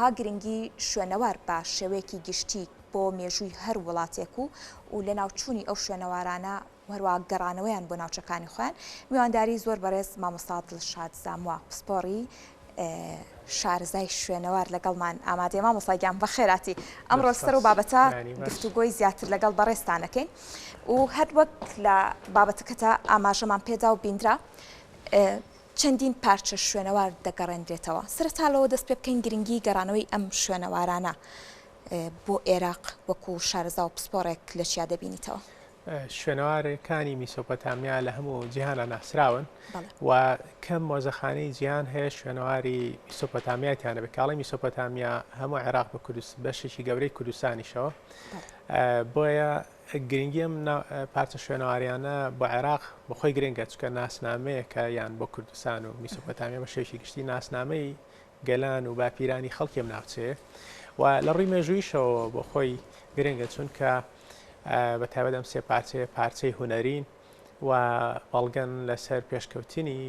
هەروەها گرنگی شوێنەوار بە شێوەیەکی گشتی بۆ مێژووی هەر وڵاتێک و و لەناوچوونی ئەو شوێنەوارانە و هەروەها گەڕانەوەیان بۆ ناوچەکانی خۆیان میوانداری زۆر بەڕێز مامۆستا دڵشاد زاموا پسپۆڕی شارەزای شوێنەوار لەگەڵمان ئامادەیە. مامۆستا گیان بەخێراتی. ئەمڕۆ سەر و بابەتە گفتوگۆی زیاتر لەگەڵ بەڕێزتانەکەین و هەر وەک لە بابەتەکەتا ئاماژەمان پێدا و بیندرا چەندین پارچە شوێنەوار دەگەڕێنرێتەوە. سەرەتا لەوە دەست پێ بکەین گرنگی گەڕانەوەی ئەم شوێنەوارانە بۆ ئێراق وەکو شارەزا و پسپۆڕێک لە چیا دەبینیتەوە؟ شوێنەوارەکانی میسۆپۆتامیا لە هەموو جیهانا ناسراون و کەم مۆزەخانەی جیهان هەیە شوێنەواری میسۆپۆتامیای تیا نەبێت. کاڵی میسۆپۆتامیا هەموو عێراق بە کوردست بەشێکی گەورەی کوردستانیشەوە. بۆیە گرنگی ئەم پارچە شوێنەواریانە بۆ عێراق بەخۆی گرنگە چکە ناسنامەیەکە یان بۆ کوردستان و میسۆپۆتامیا بە شێوەیەکی گشتی ناسنامەی گەلان و باپیرانی خەڵکی ئەم ناوچەیە و لە ڕووی مێژوویشەوە بۆ خۆی گرنگە چونکە بە تایبەت ئەم سێ پارچەیە پارچەی هونەرین و بەڵگەن لەسەر پێشکەوتنی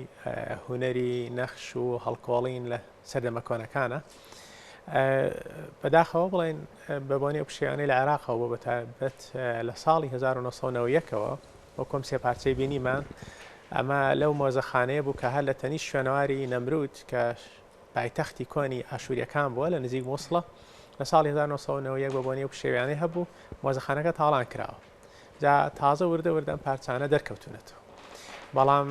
هونەری نەخش و هەڵکۆڵین لە سەردەمە کۆنەکانە. بەداخەوە بڵێن بە بۆنی ئەو پشێوانەی لە عێراقەوە بۆ بەتایبەت لە ساڵی 1990ەوە وەکو ئەم سێ پارچەی بینیمان ئەمە لەو مۆزەخانەیە بوو کە هەر لە تەنیشت شوێنەواری نەمرود کە پایتەختی کۆنی ئاشوورییەکان بووە لە نزیک مووسڵە، لە ساڵی 1991 بە بۆنەی ئەو پشێویانەی هەبوو، مۆزەخانەکە تاڵان کراوە. جا تازە وردە وردە ئەم پارچانە دەرکەوتوونەتەوە. بەڵام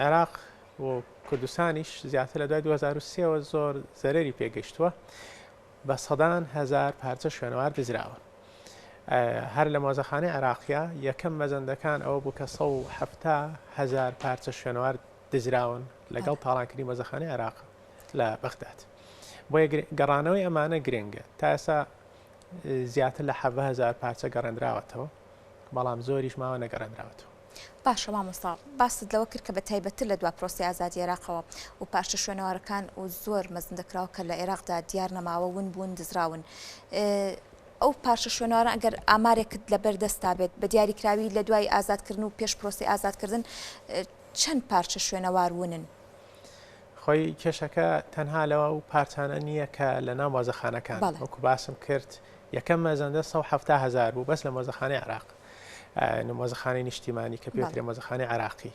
عێراق و کوردستانیش زیاتر لە دوای 2003ەوە زۆر زەرەری پێگەیشتووە. بە سەدان هەزار پارچە شوێنەوار دزراون. هەر لە مۆزەخانەی عێراقیە یەکەم مەزەندەکان ئەوە بوو کە 170 هەزار پارچە شوێنەوار دزراون لەگەڵ تاڵانکردنی مۆزەخانەی عێراق لە بەغداد. بۆیە گەڕانەوەی ئەمانە گرنگە. تا ئێستا زیاتر لە 17 هەزار پارچە گەڕێنراوەتەوە، بەڵام زۆریش ماوە نەگەڕێنراوەتەوە. باشە مامۆستا باست لەوە کرد کە بە تایبەتتر لە دوا پرۆسەی ئازادی عێراقەوە و پارچە شوێنەوارەکان و زۆر مەزندەکراوە کە لە عێراقدا دیار نەماوە ون بوون دزراون ئەو پارچە شوێنەوارە ئەگەر ئامارێکت لەبەر دەستا بێت بە دیاریکراوی لە دوای ئازادکردن و پێش پرۆسەی ئازادکردن چەند پارچە شوێنەوار ونن؟ خۆی کێشەکە تەنها لەوە و پارچانە نییە کە لە ناو مۆزەخانەکان وەکو باسم کرد یەکەم مەزەندە 170 هزار بوو بەس لە مۆزەخانەی عێراق مۆزەخانەی نیشتیمانی کە پێوترێ مۆزەخانەی عێراقی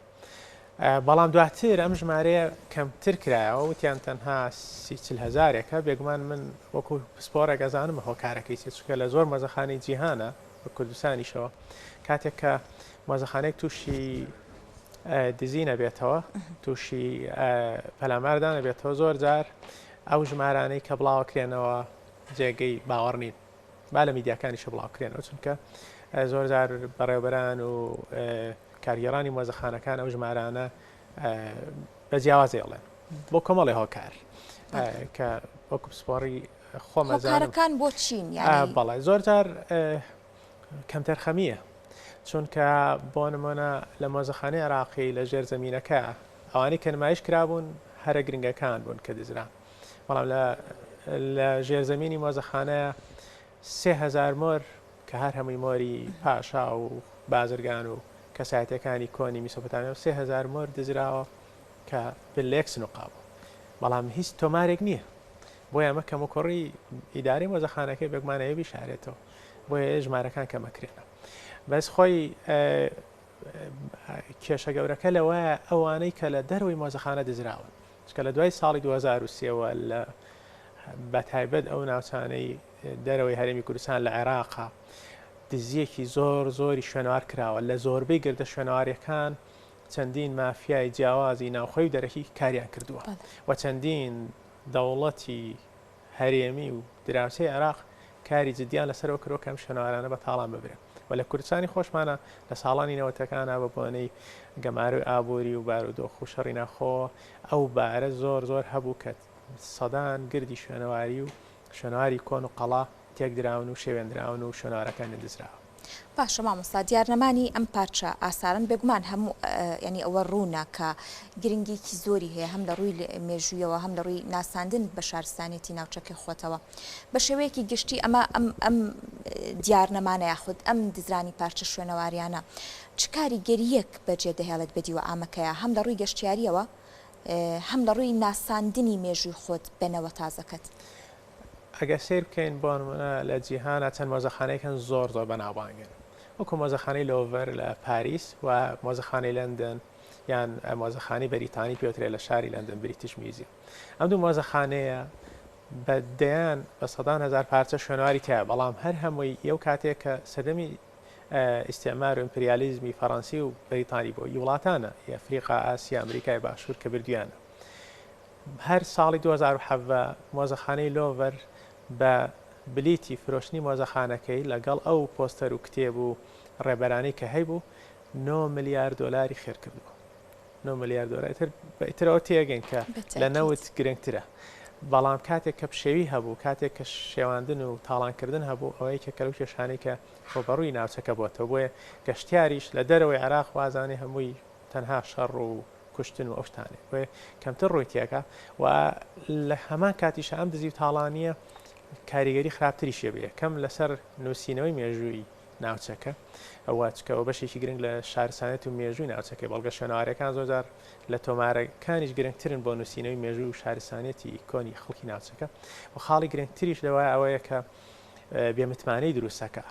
بەڵام دواتر ئەم ژمارەیە کەمتر کرایەوە وتیان تەنها سی هزارێکە بێگومان من وەکو پسپۆڕێک ئەزانم هۆکارەکەی چیە چونکە لە زۆر مۆزەخانەی جیهانە بە کوردستانیشەوە کاتێک کە مۆزەخانەیەک تووشی دزی نەبێتەوە تووشی پەلاماردان نەبێتەوە زۆر جار ئەو ژمارانەی کە بڵاوەکرێنەوە جێگەی باوەڕ نین با لە میدیاکانیشە بڵاوکرێنەوە چونکە زۆر جار بەڕێوبەران و کارگێڕانی مۆزەخانەکان ئەو ژمارانە بە جیاوازی ئەڵێن بۆ کۆمەڵی هۆکار کە وەکو پسپۆڕی خۆم هۆکارەکان بۆ چین بەڵێ زۆر جار کەمتەرخەمییە چونکە بۆ نمونە لە مۆزەخانەی عێراقی لە ژێر زەمینەکە ئەوانەی کە نمایش کرابوون هەرە گرنگەکان بوون کە دزران بەڵام لە لە ژێرزەمینی مۆزەخانەیە 3000 مۆر کە هەر هەمووی مۆری پاشا و بازرگان و کەسایەتەکانی کۆنی میسۆپۆتامیا و 3000 مۆر دزراوە کە لە یەک سنوقا بوو بەڵام هیچ تۆمارێک نییە بۆیە ئەمە کەموکوڕی ئیدارەی مۆزەخانەکەی بێگومان ئەوێ بیشارێتەوە بۆیە ژمارەکان کەمەکرێنەوە بەس خۆی کێشە گەورەکە لەوەیە ئەوانەی کە لە دەرەوەی مۆزەخانە دزراون چکە لە دوای ساڵی 2003ەوە لە بە تایبەت ئەو ناوچانەی دەرەوەی هەرێمی کوردستان لە عێراقا دزیەکی زۆر زۆری شوێنەوار کراوە لە زۆربەی گردە شوێنەواریەکان چەندین مافیای جیاوازی ناوخۆی و دەرەکی کاریان کردووە و چەندین دەوڵەتی هەرێمی و دراوسێی عێراق کاری جدیان لەسەرەوە کردوە کە ئەم شوێنەوارانە بە تاڵان ببرێن و لە کوردستانی خۆشمانا لە ساڵانی نەوەتەکانا بە بۆنەی گەمارۆی ئابووری و بارودۆخ و شەڕی ناخۆ ئەو بارە زۆر زۆر هەبوو کە سەدان گردی شوێنەواری و شوێنەواری کۆن و قەڵا تێکدراون و شێوێندراون و شوێنەوارەکانیان دزراوە. باشە مامۆستا دیارنەمانی ئەم پارچە ئاسارەن بێگومان هەموو یانی ئەوە ڕوونە کە گرنگیکی زۆری هەیە هەم لە ڕووی مێژوویەوە هەم لە ڕووی ناساندن بە شارستانێتی ناوچەکەی خۆتەوە بە شێوەیەکی گشتی ئەمە ئەم ئەم دیارنەمانە یاخود ئەم دزرانی پارچە شوێنەواریانە چ کاریگەرییەک بەجێ دەهێڵێت بە دیوە عامەکەیا هەم لە ڕووی گەشتیارییەوە هەم لە ڕووی ناساندنی مێژووی خۆت بە نەوە تازەکەت؟ ئەگەر سەیر بکەین بۆ نمونە لە جیهانا چەند مۆزەخانەیەک هەن زۆر زۆر بەناوبانگن وەکو مۆزەخانەی لۆڤەر لە پاریس و مۆزەخانەی لەندەن یان مۆزەخانەی بەریتانی پێوترێ لە شاری لەندەن British Museum ئەم دوو مۆزەخانەیە بە دەیان بە سەدان هەزار پارچە شوێنەواری تایە بەڵام هەر هەمووی یەو کاتێک کە سەردەمی ئیستعمار و ئیمپریالیزمی فەڕەنسی و بەریتانی بۆ ی وڵاتانە ئەفریقا ئاسیا ئەمریکای باشوور کە بردویانە هەر ساڵی 2017 مۆزەخانەی لۆڤەر بە بلیتی فرۆشتنی مۆزەخانەکەی لەگەڵ ئەو پۆستەر و کتێب و ڕێبەرانەی کە هەیبوو 9 ملیار دۆلاری خێر کردووە. 9 ملیار دۆلار ئیتر ئیتر ئەوە تێگەین کە لە نەوت گرنگترە. بەڵام کاتێک کە پشێوی هەبوو، کاتێک کە شێواندن و تاڵانکردن هەبوو، ئەوە یەکێکە لەو کێشانەی کە ڕووبەڕووی ناوچەکە بۆتەوە. بۆیە گەشتیاریش لە دەرەوەی عێراق وازانێ هەمووی تەنها شەڕ و کوشتن و ئەو شتانەیە. بۆیە کەمتر ڕووی تێکا و لە هەمان کاتیشا ئەم دزی و تاڵانییە کاریگەری خراپتریشی هەبێ. یەکەم لەسەر نووسینەوەی مێژووی ناوچەکە و چکە ئەوە بەشێکی گرنگ لە شارستانیەت و مێژووی ناوچەکەی بەڵگە شوێنەوارەکان زۆرجار لە تۆمارەکانیش گرنگترن بۆ نووسینەوەی مێژوو و شارستانیەتی کۆنی خەڵکی ناوچەکە و خاڵی گرنگتریش لەوە ئەوەیە کە بێمتمانەی دروستەکە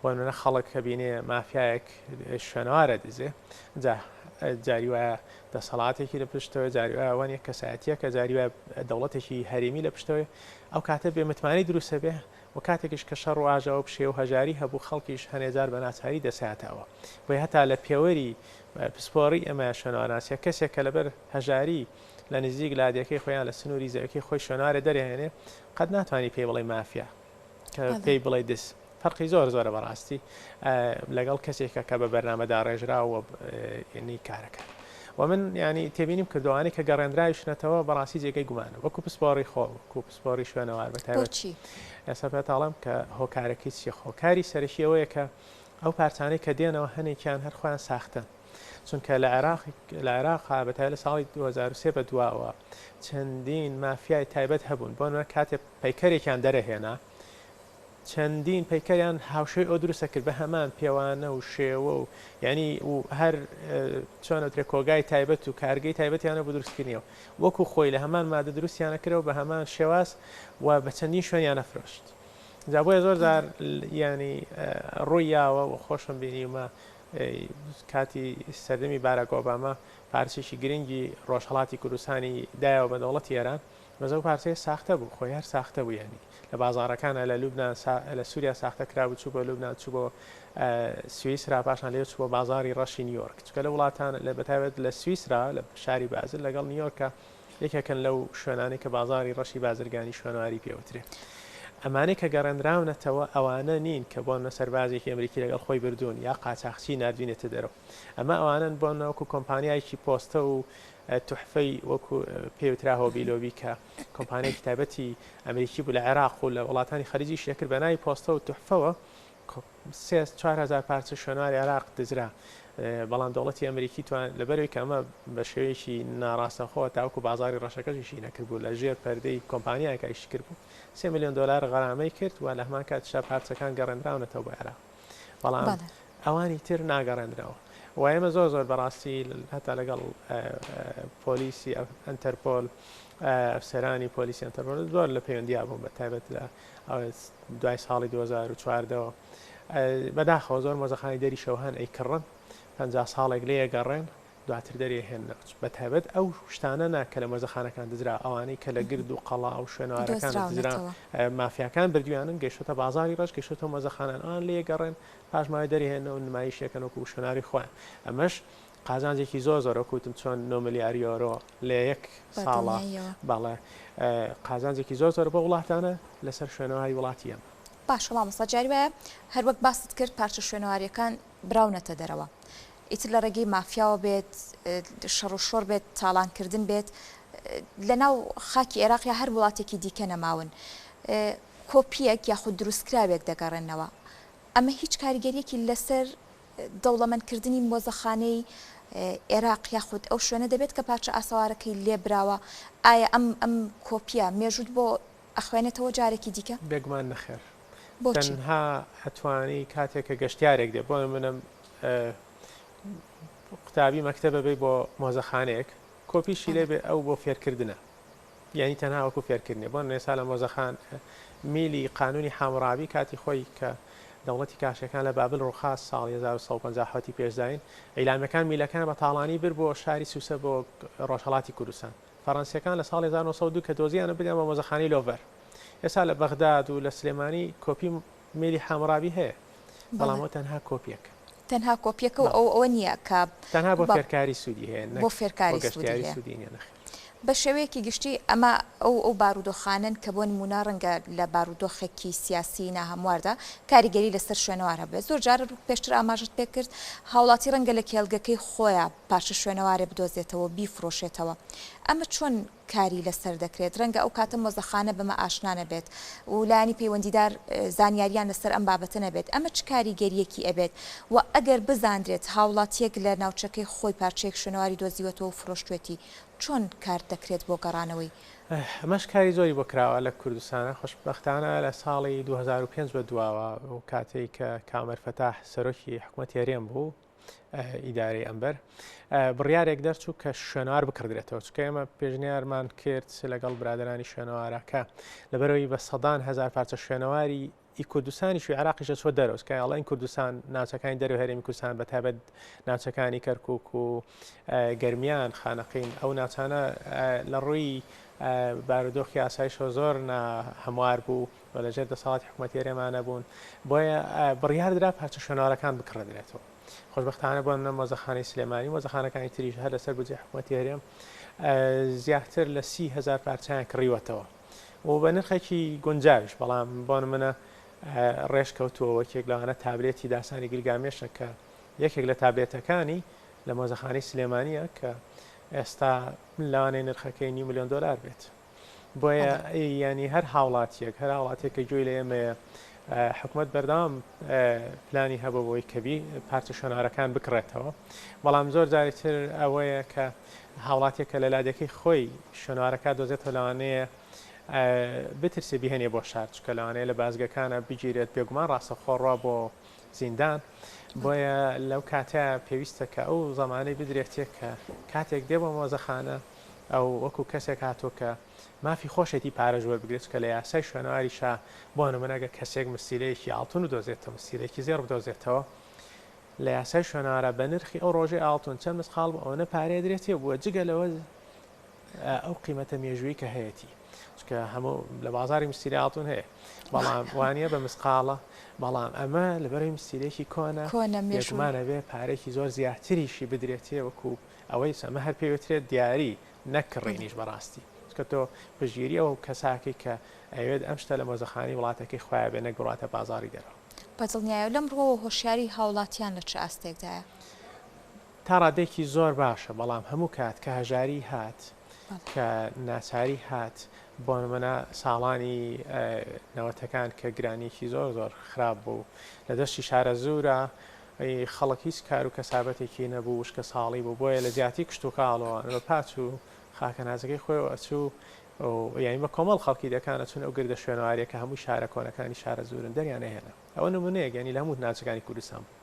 بۆ نمونە خەڵک کە بینێ مافیایەک شوێنەوارە دزێ جا جاری وایە دەسەڵاتێکی لە پشتەوە جاری وایە وانە کەسایەتیەکە جاری وایە دەوڵەتێکی هەرێمی لە پشتەوەی ئەو کاتە بێمتمانەی دروستە بێ و کاتێکیش کە شەڕ و ئاژاوە و پشێو و هەژاری هەبوو خەڵکیش هەنێ جار بە ناچاری دەساتەوە. بۆیە هەتا لە پێوەری پسپۆڕی ئێمە شوێنەوارناسیە کەسێک کە لەبەر هەژاری لە نزیک لادێکەی خۆی یان لە سنووری زەویەکەی خۆی شوێنەوارێ دەرێهێنێ قەت ناتوانی پێی بڵێی مافیا کە پێی بڵێی دز. فەرقی زۆر زۆرە بەڕاستی لەگەڵ کەسێکە کە بە بەرنامە داڕێژراو و ینی کارەکە. و من ینی تێبینیم کردووە ئەوانەی کە گەڕێنراویشنەتەوە بەڕاستی جێگەی گومانە وەکو پسپۆڕی خۆ وەکو پسپۆڕی شوێنەوار بە تایبەت بۆچی؟ ئێستا پێت ئەڵێم کە هۆکارەکەی چییە هۆکاری سەرەکی ئەوەیە کە ئەو پارچانەی کە دێنەوە هەنێکیان هەر خۆیان ساختەن چونکە لە عێراق لە عێراق بە تایبەت لە ساڵی 2003 بە دواوە چەندین مافیای تایبەت هەبوون بۆ نمونە کاتێ پەیکەرێکیان دەرەهێنا چەندین پەیکەریان هاوشێوەی ئەو دروست ئەکرد بە هەمان پێوانە و شێوە و یعنی و هەر چۆن ئەوترێ کۆگای تایبەت و کارگەی تایبەتیانە بۆ دروستکردنیەوە وەکو خۆی لە هەمان مادە دروستیانە کرەوە بە هەمان شێواز و بە چەندین شوێنیانە فرۆشت جا بۆیە زۆر جار ینی ڕووی یاوە و خۆشم بینیومە کاتی سەردەمی باراک ئۆباما پارچێکی گرنگی ڕۆژهەڵاتی کوردستانی دایەوە بە دەوڵەتی ئێران بەس ئەو پارچەیە ساختە بوو خۆی هەر ساختە بوو یانی لە بازاڕەکانا لە لوبنان لە سووریا ساختە کرابوو چوو بۆ لوبنان چوو بۆ سویسرا پاشان لێ چوو بۆ بازاڕی ڕەشی نیویۆرک چونکە لە وڵاتان لە بەتایبەت لە سویسرا لە شاری بازل لەگەڵ نیویۆرکە یەکێکن لەو شوێنانەی کە بازاڕی ڕەشی بازرگانی شوێنەواری پێوترێ ئەمانەی کە گەڕێنراونەتەوە ئەوانە نین کە بۆ نە سەربازێکی ئەمریکی لەگەڵ خۆی بردوون یا قاچاخچی ناردوینێتە دەرەوە ئەمە ئەوانەن بۆ نەوەکو کۆمپانیایەکی پۆستە و توحفەی وەکو پێی وترا هۆبی لۆبی کە کۆمپانیایەکی تایبەتی ئەمریکی بوو لە عێراق و لە وڵاتانی خەلیجیش ئەکرد بە ناوی پۆستە و توحفەوە سێ 4000 پارچە شوێنەواری عێراق دزرا بەڵام دەوڵەتی ئەمریکی توان لەبەرەوەی کە ئەمە بە شێوەیەکی ناڕاستەخۆ تاوەکو بازاری ڕەشەکەشیشی نەکردبوو لە ژێر پەردەی کۆمپانیایەکە ئیشی کردبوو سێ ملیۆن دۆلار غەرامەی کرد و لە هەمان کاتیشا پارچەکان گەڕێنراونەتەوە بۆ عێراق بەڵام ئەوانی تر ناگەڕێندرەوە و ئێمە زۆر زۆر بەڕاستی هەتا لەگەڵ پۆلیسی ئەنتەرپۆل ئەفسەرانی پۆلیسی ئەنتەرپۆل زۆر لە پەیوەندیا بوون بە تایبەت لە دوای ساڵی 2014ەوە بەداخەوە زۆر مۆزەخانی دەریشەوە هەن ئەیکڕن 50 ساڵێک لێ گەڕێن دواتر دەریهێننەوە بە تایبەت ئەو شتانە نا کە لە مۆزەخانەکان دزرا ئەوانەی کە لە گرد و قەڵا و شوێنەوارەکان دزران مافیاکان بردویانن گەیشتۆتە بازاری ڕەش گەیشتۆتە مۆزەخانان ئەوان لێ گەڕێن پاش ماوەی دەریهێننەوە نمایشیەکەن وەکو شوێنەواری خۆیان ئەمەش قازانجێکی زۆر زۆر وەکو وتم چۆن 9 ملیار یۆرۆ لە یەک ساڵە بەڵێ قازانجێکی زۆر زۆر بۆ وڵاتانە لەسەر شوێنەواری وڵاتی ئێمە. باشە مامۆستا جاری وایە هەروەک باست کرد پارچە شوێنەواریەکان براونەتە دەرەوە ئیتر لە ڕێگەی مافیاوە بێت، شەڕ و شۆڕ بێت، تاڵانکردن بێت، لەناو خاکی ئێراق یا هەر وڵاتێکی دیکە نەماون، کۆپییەک یاخود دروستکراوێک دەگەڕێننەوە. ئەمە هیچ کاریگەرییەکی لەسەر دەوڵەمەندکردنی مۆزەخانەی ئێراق یاخود ئەو شوێنە دەبێت کە پارچە ئاسەوارەکەی لێ براوە؟ ئایا ئەم ئەم کۆپییە مێژووت بۆ ئەخوێنێتەوە جارێکی دیکە؟ بێگومان نەخێر. بۆچی؟ تەنها ئەتوانی کاتێک کە گەشتیارێک دێ بۆ نمونە قوتابی مەکتەبە بی بۆ مۆزەخانەیەک کۆپیشی لێ بێ ئەو بۆ فێرکردنە. یانی تەنها وەکو فێرکردنێ بۆ نمونە ئێستا لە مۆزەخان میلی قانونی حاموڕابی کاتی خۆی کە دەوڵەتی کاشیەکان لە بابل ڕوخا ساڵی 1157 پێش زاین عیلامیەکان میلەکان بە تاڵانی برد بۆ شاری سوسە بۆ ڕۆژهەڵاتی کوردستان فەڕەنسیەکان لە ساڵی 1902 کە دۆزیانە بردیان بۆ مۆزەخانەی لۆڤەر ئێستا لە بەغداد و لە سلێمانی کۆپی میلی حاموڕابی هەیە بەڵام ئەو تەنها کۆپیەکە. تەنها کۆپیەکە و ئەو ئەوە نییە کە تەنها بۆ فێرکاری سوودی هەیە نەک بۆ فێرکاری سوودی هەیە. سوودی نییە نەخێر. بە شێوەیەکی گشتی ئەمە ئەو ئەو بارودۆخانەن کە بۆ نموونە ڕەنگە لە بارودۆخێکی سیاسی ناهەمواردا کاریگەری لەسەر شوێنەوار هەبێت. زۆر جار پێشتر ئاماژەت پێ کرد هاوڵاتی ڕەنگە لە کێڵگەکەی خۆیا پارچە شوێنەوارێ بدۆزێتەوە و بیفرۆشێتەوە. ئەمە چۆن کاری لەسەر دەکرێت، رەنگە ئەو کاتە مۆزەخانە بەمە ئاشنا نەبێت و لایەنی پەیوەندیدار زانیاریان لەسەر ئەم بابەتە نەبێت، ئەمە چ کاریگەرییەکی ئەبێت و ئەگەر بزانرێت هاوڵاتییەک لە ناوچەکەی خۆی پارچەیەک شوێنەواری دۆزیوەتەوە و فرۆشتوێتی چۆن کار دەکرێت بۆ گەڕانەوەی؟ ئەمەش کاری زۆری بۆ کراوە لە کوردستانا، خۆشبەختانە لە ساڵی 2005 بە دواوە ئەو کاتەی کە کامەر فەتاح سەرۆکی حکومەتی هەرێم بوو، ئیدارەی ئەمبەر بڕیارێک دەرچوو کە شوێنەوار بکڕدرێتەوە چکە ئێمە پێشنیارمان کرد لەگەڵ برادرانی شوێنەوارەکە لەبەرەوەی بە سەدان هەزار پارچە شوێنەواری ئی کوردستانیش و عێراقیش دەچوە دەرەوە کە ئەڵێن کوردستان ناوچەکانی دەرەوە هەرێمی کوردستان بە تایبەت ناوچەکانی کەرکک و گەرمیان خانەقین ئەو ناوچانە لە ڕووی بارودۆخی ئاسایشەوە زۆر هەموار بوو و لەژێر دەسەڵاتی حکومەتی هەرێما نەبوون، بۆیە بڕیار درا پارچە شوێنەوارەکان بکڕدرێتەوە. خۆشبەختانە بۆ نمونە مۆزەخانەی سلێمانی و مۆزەخانەکانی تریش هەر لەسەر بودجەی حکومەتی هەرێم زیاتر لە 30 هەزار پارچەیان کڕیوەتەوە و بە نرخێکی گونجاویش، بەڵام بۆ نمونە ڕێژ کەوتووە وەکێک لەوانە تابلێتی داستانی گلگامێشە کە یەکێک لە تابلێتەکانی لە مۆزەخانەی سلێمانییە کە ئێستا لەوانەیە نرخەکەی نیو ملیۆن دۆلار بێت. بۆیە یانی هەر هاوڵاتیەک هەر هاوڵاتیەک کە گوێی لە ئێمەیە حکومەت بەردەوام پلانی هەبوو بۆی کە بی پارچە شوێنەوارەکان بکڕێتەوە بەڵام زۆر جاری تر ئەوەیە کە هاوڵاتیەک کە لە لادێکەی خۆی شوێنەوارەکە دۆزێتەوە لەوانەیە بترسێ بیهێنێ بۆ شار چونکە لەوانەیە لە بازگەکانە بگیرێت بێگومان ڕاستەخۆ ڕوا بۆ زیندان بۆیە لەو کاتە پێویستە کە ئەو زەمانەی بدرێتێ کە کاتێک دێ بۆ مۆزەخانە ئەو وەکو کەسێک هاتووە کە مافی خۆشێتی پارەش وەربگرێت، چونکە لە یاسای شوێنەواریشا بۆ نمونە گەر کەسێک مسیلەیەکی ئاڵتون بدۆزێتەوە، مسیلەیەکی زێڕ بدۆزێتەوە، لە یاسای شوێنەوارا بە نرخی ئەو ڕۆژەی ئاڵتون چەند مسقاڵ بوو ئەوەنە پارەیە درێتێ بووە جگە لەوە ئەو قیمەتە مێژووی کە هەیەتی چونکە هەموو لە بازاری مسیلە ئاڵتون هەیە بەڵام وانە بە مسقاڵە بەڵام ئەمە لەبەرەی مسیلێکی کۆنە کۆنە مێژوو بێگومانە بێ پارێکی زۆر زیاتریشی بدرێتێ وەکو ئەوەی ئەمە هەر پێی وترێت دیاری نەک کڕینیش بەڕاستی چونکە تۆ پشتگیری ئەو کەساکەی کە ئەیەوێت ئەم شتە لە مۆزەخانەی وڵاتەکەی خۆیا بێت نەک بڕواتە بازاڕی دەرەوە. بەدڵنیایەوە لەم ڕووەوە هۆشیاری هاوڵاتیان لە چ ئاستێکدایە؟ تا ڕادەیەکی زۆر باشە، بەڵام هەموو کات کە هەژاری هات، کە ناچاری هات، بۆ نمونە ساڵانی نەوەتەکان کە گرانیەکی زۆر زۆر خراپ بوو لە دەشتی شارەزوورە خەڵک هیچ کار و کەسابەتێکی نەبوو، وشکە ساڵی بوو، بۆیە لە جیاتی کشتوکاڵەوە بە پاچ و خاکەنازەکەی خۆیەوە ئەچوو و یانی بە کۆمەڵ خەڵکی دەکان ئەچوون ئەو گردە شوێنەواریە کە هەمووی شارە کۆنەکانی شارەزوورن دەریان ئەهێنا. ئەوە نمونەیەک یانی لە هەموو ناوچەکانی کوردستان بوو.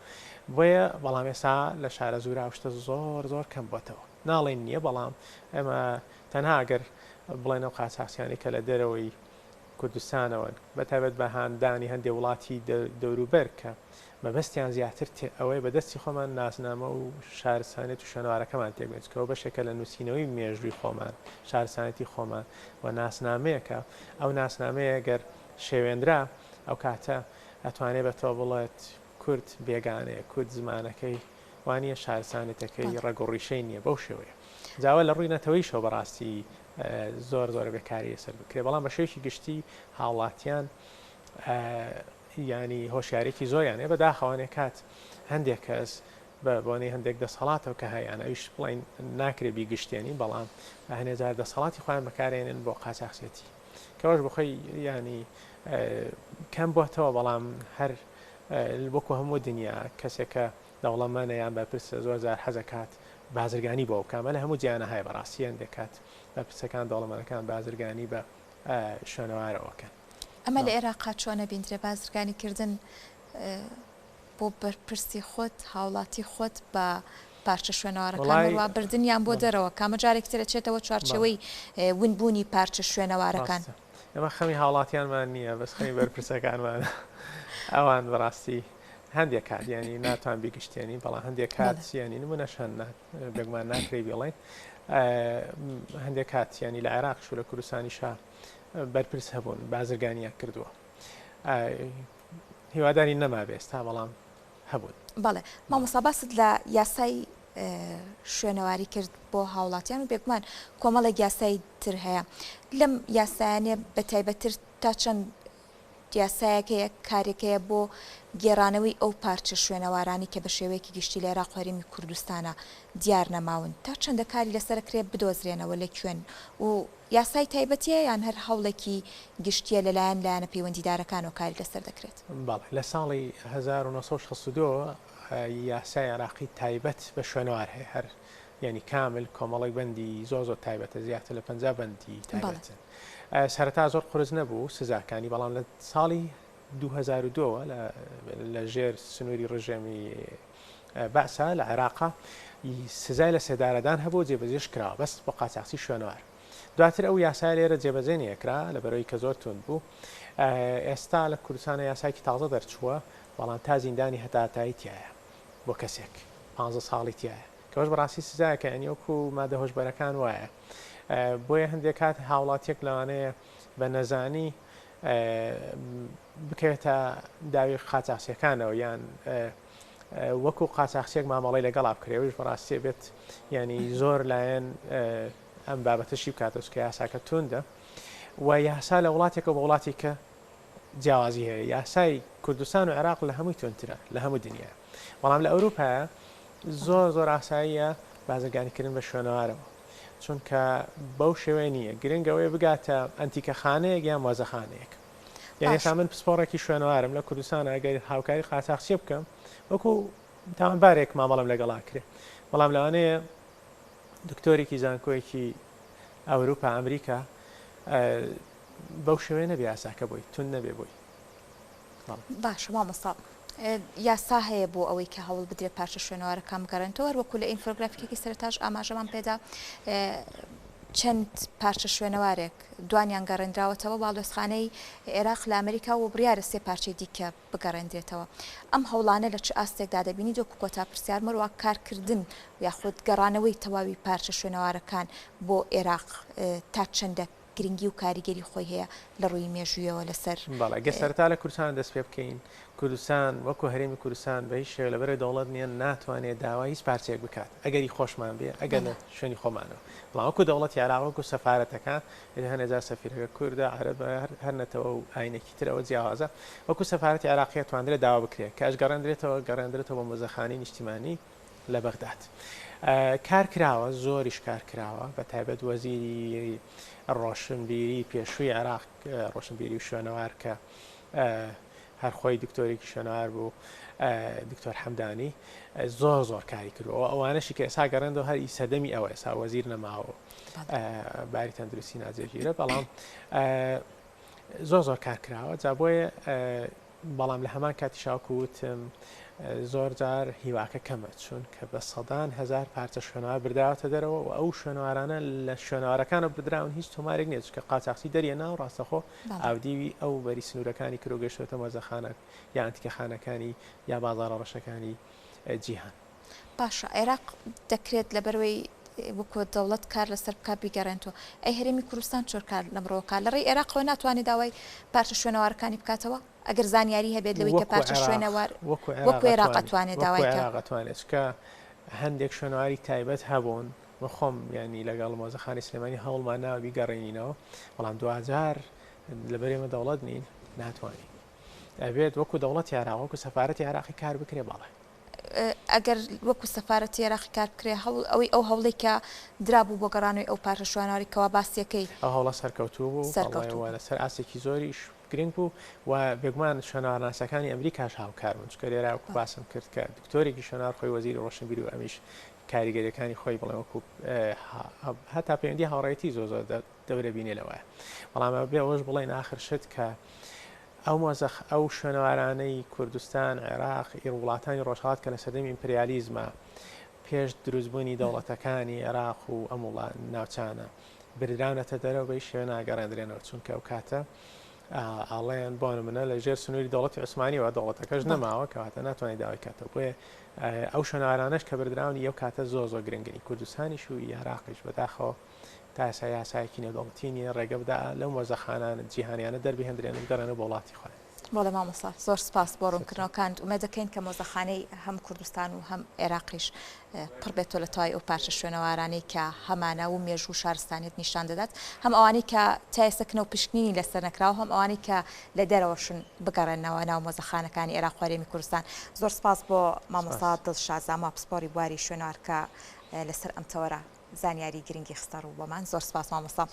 بۆیە بەڵام ئێستا لە شارەزوورا ئەو شتە زۆر زۆر کەم بۆتەوە. ناڵێین نییە بەڵام ئێمە تەنها ئەگەر بڵێن ئەو قاچاخچیانەی کە لە دەرەوەی کوردستانەوەن، بەتایبەت بە هاندانی هەندێ وڵاتی دەوروبەر کە مەبەستیان زیاتر ئەوەیە بە دەستی خۆمان ناسنامە و شارستانیەت و شوێنەوارەکەمان تێکبدەین، چونکە ئەوە بەشێکە لە نووسینەوەی مێژووی خۆمان، شارستانیەتی خۆمان و ناسنامەیەکە، ئەو ناسنامەیە گەر شێوێنرا ئەو کاتە ئەتوانێ بە تۆ بڵێت کورد بێگانەیە، کورد زمانەکەی وا نییە، شارستانیەتەکەی ڕەگ و ڕیشەی نییە، بەو شێوەیە. جا ئەوە لە ڕووی نەتەوەییشەوە بەڕاستی زۆر زۆر ئەبێ کاری لەسەر بکرێت، بەڵام بە شێوەیەکی گشتی هاوڵاتیان یانی هۆشیارێکی زۆریان هەیە، بەداخەوە هەنێ کات هەندێک کەس بە بۆنەی هەندێک دەسەڵاتەوە کە هەیانە ئەویش بڵێین ناکرێ بیگشتێنین، بەڵام هەنێ جار دەسەڵاتی خۆیان بەکارێنن بۆ قاچاخچێتی کەوەش بخۆی ینی کەم بۆتەوە، بەڵام هەر وەکو هەموو دنیا کەسێکە دەوڵەمەنە یان بەرپرسە زۆر جار حەزەکات بازرگانی بۆ بکا ئەمە لە هەموو جیهانا هەیە بەڕاستی هەندێک کات بەرپرسەکان دەوڵەمەنەکان بازرگانی بە شوێنەوارەوە کەن. ئەمە لە ئێراقا چۆن ئەبیندرێ بازرگانی کردن بۆ بەرپرسی خۆت هاوڵاتی خۆت بە. پارچە شوێنەوارەکان وەڵای وەروا بردنیان بۆ بەڵێ دەرەوە کامە جارێکی تر ئەچێتەوە بەڵێ چوارچێوەی ونبوونی پارچە شوێنەوارەکان. ڕاستە ئێمە خەمی هاوڵاتیانمان نییە بەس خەمی بەرپرسەکانمانە ئەوان بەڕاستی هەندێک کات یانی ناتوان بیگشتێنی بەڵام هەندێک کات بەڵێ. یانی نمونەش هەن بێگومان ناکرێ بیڵێین هەندێک کات یانی لە عێراقیش و لە کوردستانیشا بەرپرس هەبوون بازرگانیان کردووە هیواداری نەمابێ ئێستا بەڵام هەبوون. بەڵێ مامۆستا باست لە یاسای شوێنەواری کرد بۆ هاوڵاتیان و بێگومان کۆمەڵێک یاسای تر هەیە لەم یاسایانە بە تایبەتتر تا چەند یاسایەک هەیە کارێک هەیە بۆ گێڕانەوەی ئەو پارچە شوێنەوارانەی کە بە شێوەیەکی گشتی لە عێراق و هەرێمی کوردستانە دیار نەماون تا چەندە کاری لەسەر ئەکرێت بدۆزرێنەوە لە کوێن و یاسای تایبەتیە یان هەر هەوڵێکی گشتیە لەلایەن لایەنە پەیوەندیدارەکانەوە کاری لەسەر دەکرێت؟ بەڵێ، لە ساڵی 1962 یاسای عێراقی تایبەت بە شوێنەوار هەیە، هەر یانی کامل کۆمەڵێک بەندی زۆر زۆر تایبەتە، زیاتر لە 50 بەندی تایبەتن. سەرەتا زۆر قورس نەبوو سزاکانی، بەڵام لە ساڵی 2002ەوە لە ژێر سنووری ڕژێمی بەعسا لە عێراقا سزای لە سێدارەدان هەبوو جێبەجێش کراوە بەس بۆ قاچاخچی شوێنەوار. دواتر ئەو یاسایە لێرە جێبەجێ نەکرا لەبەرەوەی کە زۆر توند بوو. ئێستا لە کوردستانە یاسایەکی تازە دەرچووە بەڵام تا زیندانی هەتاهەتایی تیایە بۆ کەسێک 15 ساڵی تیایە کەوەش بەڕاستی سزایەکە یانی وەکو مادە هۆشبەرەکان وایە بۆیە هەندێک کات هاوڵاتیەک لەوانەیە بە نەزانی بکەوێتە داوی قاچاخچیەکانەوە یان وەکو قاچاخچیەک مامەڵەی لەگەڵا بکرێ ئەویش بەڕاستی بێت ینی زۆر لایەن ئەم بابەتەشی بکاتەوە چونکە یاساکە توندە و یاسا لە وڵاتێکەوە بە وڵاتی کە جیاوازی هەیە یاسای کوردستان و عێراق لە هەمووی توندترە لە هەموو دنیا بەڵام لە ئەوروپایە زۆر زۆر ئاساییە بازرگانیکردن بە شوێنەوارەوە چونکە بەو شێوەیە نییە گرنگ ئەوەیە بگاتە ئەنتیکەخانەیەک یان مۆزەخانەیەک یعنی باش ئێستا من پسپۆڕێکی شوێنەوارم لە کوردستان ئەگەر هاوکاری قاچاخچیە بکەم وەکو تاوانبارێک مامەڵەم لەگەڵا کرێ بەڵام لەوانەیە دکتۆرێکی زانکۆیەکی ئەوروپا ئەمریکا بەو شێوەیە نەبێ یاساکە بۆی توند نەبێ بۆی. باشە مامۆستا یاسا هەیە بۆ ئەوەی کە هەوڵ بدرێت پارچە شوێنەوارەکان بگەڕێنەوە هەر وەکو لە ئینفۆگرافیکێکی سەرەتاش ئاماژەمان پێدا چەند پارچە شوێنەوارێک دوانیان گەڕێنراوەتەوە باڵیۆزخانەی عێراق لە ئەمریکا و بڕیارە سێ پارچەی دیکە بگەڕێندرێتەوە. ئەم هەوڵانە لە چ ئاستێکدا دەبینیت؟ وەکو کۆتا پرسیار مەروا کارکردن یاخود گەڕانەوەی تەواوی پارچە شوێنەوارەکان بۆ ئێراق تا چەندە گرنگی و کاریگەری خۆی هەیە لە ڕووی مێژوویەوە لەسەر بەڵێ گەر سەرەتا لە کوردستان دەست پێ بکەین، کوردستان وەکو هەرێمی کوردستان بە هیچ شێوەیەک لەبەرئ دەوڵەت نییە ناتوانێ داوای هیچ پارچەیەک بکات ئەگەری خۆشمان بێ ئەگەر لە شوێنی خۆمانەوە بەڵام وەکو دەوڵەتی عێراق وەکو سەفارەتەکان ئیتر هەنێ جار سەفیرەکە کوردە عەرەبە هەر نەتەوە و ئاینێکی تر ئەوە جیاوازە وەکو سەفارەتی عێراقی ئەتواندرێت داوا بکرێت کە ئەشگەڕێندرێتەوە گەڕێندرێتەوە بۆ مۆزەخانەی نیشتیمانی لە بەغداد کار کراوە زۆریش کار کراوە بە تایبەت وەزیری ڕۆشنبیری پێشووی عێراق ڕۆشنبیری و شوێنەوار کە هەر خۆی دکتۆرێکی شوێنەوار بوو دکتۆر حەمدانی زۆر زۆر کاری کردووە ئەوانەشی کە ئێسا گەڕێندەوە هەر ئی سەردەمی ئەوە ئێسا وەزیر نەماوە باری تەندروستی ناجێگیرە بەڵام زۆر زۆر کار کراوە جا بۆیە بەڵام لە هەمان کاتیشا وەکو وتم زۆر جار هیواکە کەمە چونکە بە سەدان هەزار پارچە شوێنەوار بردراوەتە دەرەوە و ئەو شوێنەوارانە لە شوێنەوارەکانە بدراون هیچ تۆمارێک نییە چونکە قاچاخچی دەریەنا و ڕاستەخۆ ئاودیوی ئەو بەری سنوورەکانی کرد و گەشتۆتە مۆزەخانە یا ئەنتیکەخانەکانی یا بازاڕە ڕەشەکانی جیهان. باشە عێراق دەکرێت لەبەرئەوەی وەکۆ دەوڵەت کار لەسەر بکات بیگەڕێنتەوە ئەی هەرێمی کوردستان چۆن کار لەمڕۆوە کات لەڕێی عێراقەوە ناتوانێت داوای پارچە شوێنەوارەکانی بکاتەوە ئەگەر زانیاری هەبێت لەوەی کە وەکو پارچە عێراق شوێنەوار وەکو عێراق وەکو عێراق ئەتوانێت ئەتوانێت وەکو داوای کە. عێراق ئەتوانێت چونکە هەندێک شوێنەواری تایبەت هەبوون من خۆم یانی لەگەڵ مۆزەخانەی سلێمانی هەوڵمان ناوە بیگەڕێنینەوە بەڵام دواجار لەبەر ئێمە دەوڵەت نین ناتوانین ئەبێت وەکو دەوڵەتی عێراق وەکو سەفارەتی عێراقی کار بکرێ بەڵێ. ئەگەر وەکو سەفارەتی عێراقی کار بکرێ هەوڵ ئەوەی ئەو هەوڵەی کە درابوو بۆ گەڕانەوەی ئەو پارچە شوانەواری کەوا باسیەکەی ئەو هەوڵە سەرکەوتوو بوو بەڵێ سەرکەوتوو و بوو. لەسەر ئاستێکی زۆریش گرنگ بوو و بێگومان شوێنەوارناسەکانی ئەمریکاش هاوکار بوون چونکە لێرە وەکو باسم کرد کە دکتۆرێکی شوێنەوار خۆی وەزیری ڕۆشنبیری و ئەمیش کاریگەریەکانی خۆی بڵێ وەکو هەتا پەیوەندی هاوڕێیەتی زۆر زۆر دەورە بینێ لەوەیە بەڵام بێ ئەوەش بڵێن ئاخر شت کە ئەو مۆزەخ ئەو شوێنەوارانەی کوردستان، عێراق، ی وڵاتانی ڕۆژهەڵات کە لە سەردەمی ئیمپریالیزما پێش دروستبوونی دەوڵەتەکانی عێراق و ئەم وڵا ناوچانە بردراونەتە دەرەوە بەی شێوە ناگەڕێندرێنەوە چونکە ئەو کاتە ئاڵێن بۆ نمونە لە ژێر سنووری دەوڵەتی عوسمانیەوە دەوڵەتەکەش نەماوە کەواتە ناتوانێت داوای کاتەوە بۆیە ئەو شوێنەوارانەش کە بردراون ئەو کاتە زۆر زۆر گرنگنی کوردستانیش و عێراقیش بەداخەوە تا ئێستا یاسایەکی نێودەوڵەتی نییە ڕێگە بدا لەو مۆزەخانانە جیهانیانە دەربهێندرێن و بگەڕێنەوە بۆ وڵاتی خۆیان. بەڵێ مامۆستا زۆر سپاس بۆ ڕوونکردنەوەکانت ئومێد دەکەین کە مۆزەخانەی هەم کوردستان و هەم عێراقیش پڕ بێتەوە لە تەواوی ئەو پارچە شوێنەوارانەی کە هەمانە و مێژوو و شارستانیەت نیشان دەدات هەم ئەوانەی کە تا ئێستا کنە و پشکنینی لەسەر نەکراوە هەم ئەوانەی کە لە دەرەوەشن بگەڕێنەوە ناو مۆزەخانەکانی عێراق و هەرێمی کوردستان زۆر سپاس بۆ مامۆستا دڵشاد زاما پسپۆڕی بواری شوێنەوار کە لەسەر ئەم تەوەرە زانیاری گرنگی خستە ڕوو بۆمان زۆر سپاس مامۆستا.